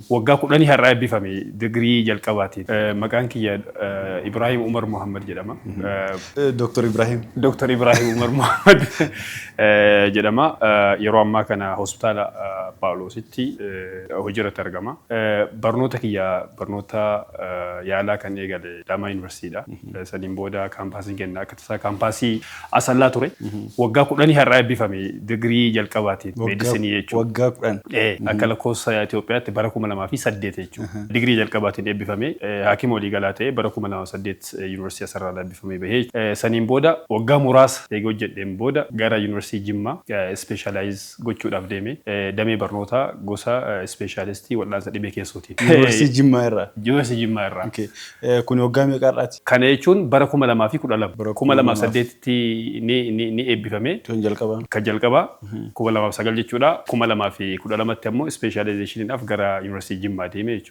Waggaa 10 har'aa eebbifame digirii jalqabaatiin. Maqaan kiyya Ibrahim Umar Muhammad jedhama. Dr. Ibrahim. Dr. Ibrahim Umar Muhammad jedhama. Yeroo ammaa kana hospitaala Paawuloositti hojii irratti argama. Barnoota kiyya, barnoota yaalaa kan eegale Adaamaa Yuunivarsiitiidha. Saniin booda kaampaasiin kenna akka tasaa kaampaasii Asallaa ture. Waggaa 10 har'aa eebbifame digirii jalqabaatiin meedisinii jechuudha. Waggaa 10. Akka lakkoofsa Itoophiyaatti bara 2008 jechuudha. Digirii jalqabaatiin eebbifame, haakima waliigalaa ta'ee bara 2008 Yuunivarsiitii Asarraa eebbifamee bahee, saniin booda waggaa muraasa eega hojjedheen booda gara Yuunivarsiitii Jimmaa specialize gochuudhaaf deeme, damee barnootaa gosa ispeeshaalistii wal'aansa dhibee keessootiin. Yuunivarsiitii Jimmaa irraa. Yuunivarsiitii Jimmaa irraa. Okay. Kun waggaa meeqa har'aati? Kana jechuun bara 2012. Bara 2008tti ni eebbifame. Kan jalqabaa. Kan jalqabaa 2009 jechuudha. 2012tti ammoo specializationiidhaaf gara Yuunivarsiitii Jimmaa deeme jechuudha.